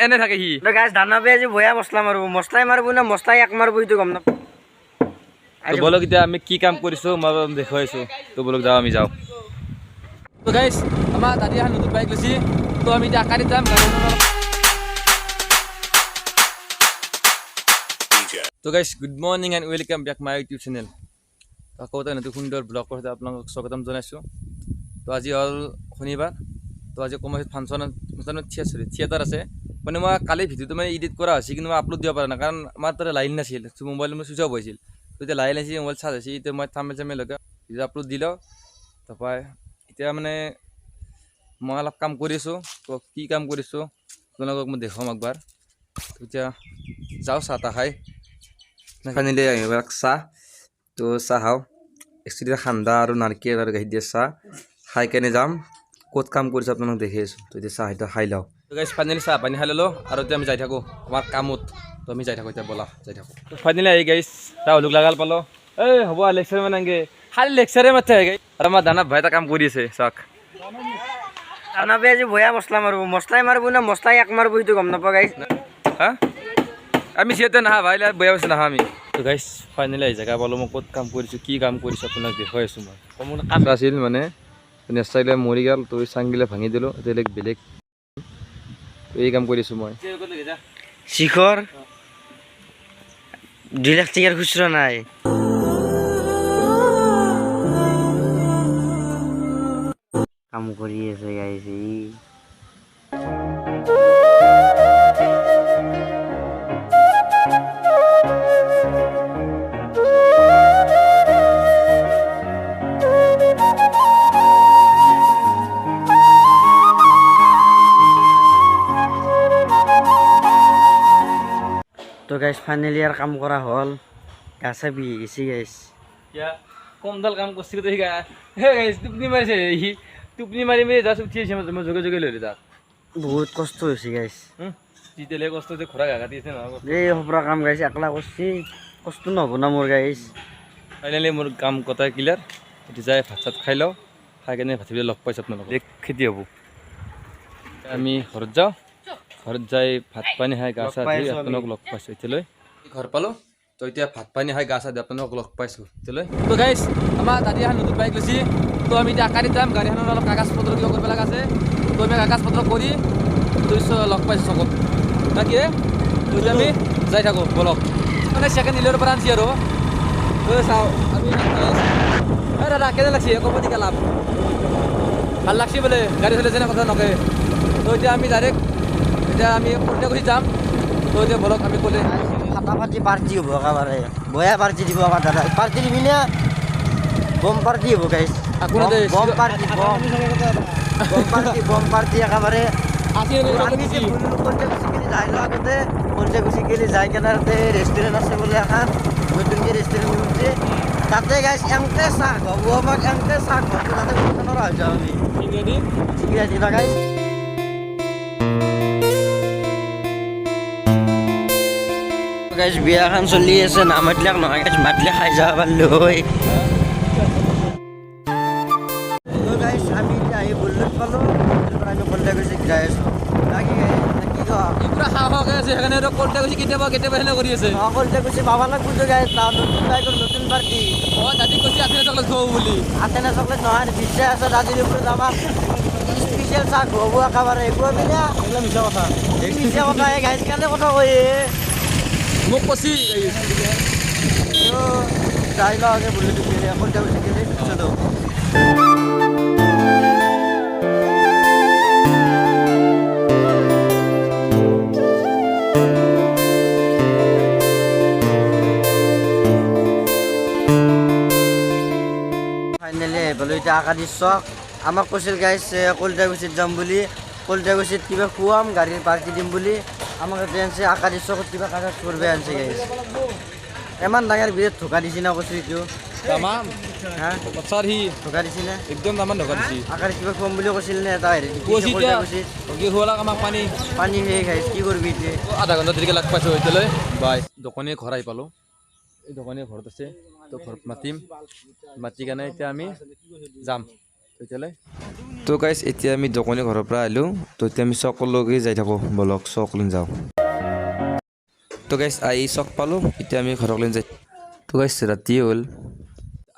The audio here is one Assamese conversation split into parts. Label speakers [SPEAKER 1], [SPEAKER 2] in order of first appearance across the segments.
[SPEAKER 1] এনে থাকে সি।
[SPEAKER 2] গাইছ, দানাবে আজি বয়া মছলা মাৰব, মছলাই মাৰব না মছলাই এক মাৰব সেইটো গম নাপাওঁ।
[SPEAKER 1] তো বলক, এতিয়া আমি কি কাম কৰিছোঁ মই দেখুৱাইছোঁ। তো বলক, যাওঁ, আমি যাওঁ। তো গাইছ, আমাৰ দাদী এখন নতুন বাইক লৈছি। তো আমি এতিয়া আকাৰিত যাম। তো guys, good morning and welcome back my YouTube channel. আকৌ এটা নতুন সুন্দৰ ব্লগৰ সৈতে আপোনালোকক স্বাগতম জনাইছোঁ। তো আজি হ'ল শনিবাৰ। তো আজি কমাৰ্চত ফাংচন, চৰি, থিয়েটাৰ আছে। মানে মই কালি ভিডিঅ'টো মানে এডিট কৰা হৈছে, কিন্তু মই আপলোড দিব পৰা নাই, কাৰণ আমাৰ তাতে লাইন নাছিল। মোবাইল মোৰ চুইচ অফ হৈছিল। তো এতিয়া লাইন আহিছে, মোবাইল চাৰ্জ হৈছে। এতিয়া মই থাম্বনেইল চাম্বনেইল লগাই ভিডিঅ' আপলোড দিলোঁ। তাৰপৰা এতিয়া মানে মই অলপ কাম কৰি আছোঁ। তো কি কাম কৰিছোঁ আপোনালোকক মই দেখুৱাম একবাৰ। এতিয়া যাওঁ চাহ তাহ খাই। ফাইনেলি আহিব চাহ। তো চাহ খাওঁ। একচুৱেলি সান্দা আৰু নাৰিকল আৰু গাখীৰ দিয়া চাহ খাই কেনে যাম। ক'ত কাম কৰিছোঁ আপোনালোক দেখি আছোঁ। তো এতিয়া চাহ এতিয়া খাই লওঁ। গাইছ, ফাইনেলি চাহ পানী খাই ল'লোঁ আৰু এতিয়া আমি যাই থাকোঁ আমাৰ কামত। তো আমি যাই থাকোঁ এতিয়া, ব'লা যাই থাকোঁ। তো ফাইনেলি আহি গাইছ, ৰাহুলক লাগাল পালোঁ। এই হ'ব, লেকচাৰ মানে এনেকে খালি লেকচাৰে মাতে গাইছ। আৰু আমাৰ দানা ভাই এটা কাম কৰি আছে, চাওক।
[SPEAKER 2] দানাবে আজি বয়া মছলা মাৰব, মছলাই মাৰব না মছলাই এক মাৰব সেইটো গম নাপাওঁ গাইছ।
[SPEAKER 1] হা, আমি সিহঁতে নাহা ভাই, বয়া বস্তু নাহা আমি। তো গাইছ, ফাইনেলি আহি জেগা পালোঁ। মই ক'ত কাম কৰিছোঁ, কি কাম কৰিছোঁ আপোনাক দেখুৱাই আছোঁ। মই কাম আছিল মানে নেচাইলে মৰি গ'ল, তো চাংগিলে ভাঙি দিলোঁ, এতিয়া বেলেগ এই কাম কৰিছোঁ মই।
[SPEAKER 2] শিখৰ 2 লাখ টকাৰ খুচুৰা নাই। কাম কৰি আছে গাইছ ই। তো গাইছ, ফাইনেলি ইয়াৰ কাম কৰা হ'ল, গা চা বিহি গৈছে গাইছ।
[SPEAKER 1] কমডাল কাম কৰিছোঁ তই। হে গাইছ, টোপনি মাৰিছে সি। টোপনি মাৰি মাৰি জাষ্ট উঠি আহিছে। মই যোগে যোগে লৈ তাক।
[SPEAKER 2] বহুত কষ্ট হৈছে গাইছ।
[SPEAKER 1] তেতিয়ালৈ কষ্ট হৈছে, ঘোঁৰা ঘাঁ কাটি আছে নহয়।
[SPEAKER 2] এই সপৰা কাম গাইছ, একলা কৰছি, কষ্ট নহ'ব না মোৰ গাইছ।
[SPEAKER 1] ফাইনেলি মোৰ কাম কটাই ক্লিয়াৰ। এতিয়া যাই ভাত চাত খাই লওঁ। খাই কেনে ভাত লগ পাইছোঁ আপোনালোকক। খেতি হ'ব, আমি ঘৰত যাওঁ। ঘৰত যাই ভাত পানী খাই গা চা ধুই আপোনালোক লগ পাইছোঁ। এতিয়ালৈ ঘৰ পালোঁ। তো এতিয়া ভাত পানী খাই গা চা ধুই আপোনালোকক লগ পাইছোঁ এতিয়ালৈ। তো গাইছ, আমাৰ দাদী এখন নতুন বাইক লৈছি। তো আমি এতিয়া আকাৰিত যাম। গাড়ীখনৰ অলপ কাগজ পত্ৰ কিবা কৰিব লগা আছে। তো আমি কাগজ পত্ৰ কৰি তো লগ পাইছোঁ চকত না কি। তো এতিয়া আমি যাই থাকোঁ, বলক। মানে ছেকেণ্ড ডিলাৰৰ পৰা আনছি আৰু। তো চাওঁ আমি। এই দাদা, কেনে লাগছে ক'ব দিকা? লাভ ভাল লাগছে বোলে, গাড়ী চলাইছে কথা নকয়। তো এতিয়া আমি ডাইৰেক্ট এতিয়া আমি কলিতাকুছি যাম। তো এতিয়া বলক আমি ক'লে
[SPEAKER 2] ফাটাফাটি পাৰ্টি হ'ব, একেবাৰে বয়া পাৰ্টি দিব আমাৰ দাদা। পাৰ্টি দিবি না? বম পাৰ্টি হ'ব গাইছ। Bomb party, bomb bomb party, bomb party একেবাৰে। আমি যে কলিতাকুছি গেলি যাই লওঁ আগতে। কলিতাকুছি গেলি যাই কেনে তাতে ৰেষ্টুৰেণ্ট আছে বোলে এখন, নতুনকৈ ৰেষ্টুৰেণ্ট খুলিছে তাতে গাইছ। এনকে চাহ খুৱাব আমাক, এনকে চাহ খুৱাব, তাতে নোৱাৰা হৈ যাওঁ আমি। চিঙৰা দিবা গাইছ। গাইছ, বিয়াখন চলি আছে, নামাতলাক নহয় গাইছ, মাতলে খাই যাব পাৰিলো হয়। গাইছ, আমি এতিয়া আহি বুল্লুত পালোঁ। আমি কলিতাকুছি যাই আছোঁ। বাকী কি ক?
[SPEAKER 1] পুৰা সাহসে আছে, সেইকাৰণে কলিতাকুছি কেতিয়াবা কেতিয়াবা সেনে কৰি আছে।
[SPEAKER 2] কলিতাকুছি পাব লাগব তো গাইছ, নতুন বাইকৰ নতুন পাৰ্টি।
[SPEAKER 1] অঁ, দাদী কৈছে আথেনা চকলেট খুৱাব বুলি।
[SPEAKER 2] আথেনা চকলেট নহয়, বিশ্বাস আছে দাদীৰ ওপৰত। আমাক স্পেচিয়েল চাহ খুৱাব একেবাৰে। খুৱাবি না?
[SPEAKER 1] মিছা কথা।
[SPEAKER 2] মিছা কথা গাইছ, কেনে কথা কয়?
[SPEAKER 1] মোক কৈছি।
[SPEAKER 2] যাই লওঁ আগে বুলেট কলিতাকুছি গেলে। চলো। ফাইনেলি আহি পালোঁ এতিয়া আকাদিৰ চক। আমাক কৈছিল গাইছ কলিতাকুছিত যাম বুলি, কলিতাকুছিত কিবা খুৱাম, গাড়ীৰ পাৰ্টি দিম বুলি। আমাক এতিয়া আনছে আকাদিৰ চকত, কিবা কাগজ কৰিব আনছে গাইছ। ইমান ডাঙৰ বিৰাট ধোকা দিছি না কৈছোঁ এইটো।
[SPEAKER 1] তামাম।
[SPEAKER 2] হা।
[SPEAKER 1] ছাৰ, সি
[SPEAKER 2] ধোকা দিছি না?
[SPEAKER 1] একদম তামান ধোকা দিছি।
[SPEAKER 2] আকাৰি কিবা খুৱাম বুলি কৈছিল নে এটা হেৰি?
[SPEAKER 1] কৈছি এতিয়া।
[SPEAKER 2] কলিতাকুছিত
[SPEAKER 1] কি খুৱালাক আমাক? পানী।
[SPEAKER 2] পানী সেই খাইছ, কি কৰিবি এতিয়া?
[SPEAKER 1] আধা ঘণ্টা দেৰিকৈ লগ পাইছোঁ এতিয়ালৈ। বাই। দোকানীয়ে ঘৰ আহি পালোঁ। এই দোকানীয়ে ঘৰত আছে। তো ঘৰত মাতিম, মাতি কেনে এতিয়া আমি যাম। তেতিয়াহ'লে তো গাইজ, এতিয়া আমি দোকানী ঘৰৰ পৰা আহিলোঁ। তো এতিয়া আমি চকলৈকে যাই থাকোঁ, বলক চকলৈ যাওঁ। তো গাইজ, আহি চক পালোঁ, এতিয়া আমি ঘৰলৈ যাই। তো গাইজ, ৰাতি হ'ল,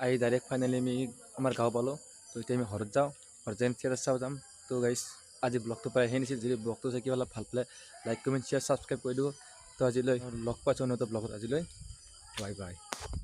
[SPEAKER 1] আহি ডাইৰেক্ট ফাইনেলি আমি আমাৰ গাঁও পালোঁ। তো এতিয়া আমি ঘৰত যাওঁ, ঘৰত যাই থিয়েটাৰ চাব যাম। তো গাইজ, আজি ব্লগটো প্ৰায় সেই নিছিল। যদি ব্লগটো চাই কিবা অলপ ভাল পালে লাইক, কমেণ্ট, শ্বেয়াৰ, ছাবস্ক্ৰাইব কৰি দিব। তো আজিলৈ লগ পাইছোঁ নতুন ব্লগত। আজিলৈ বাই বাই।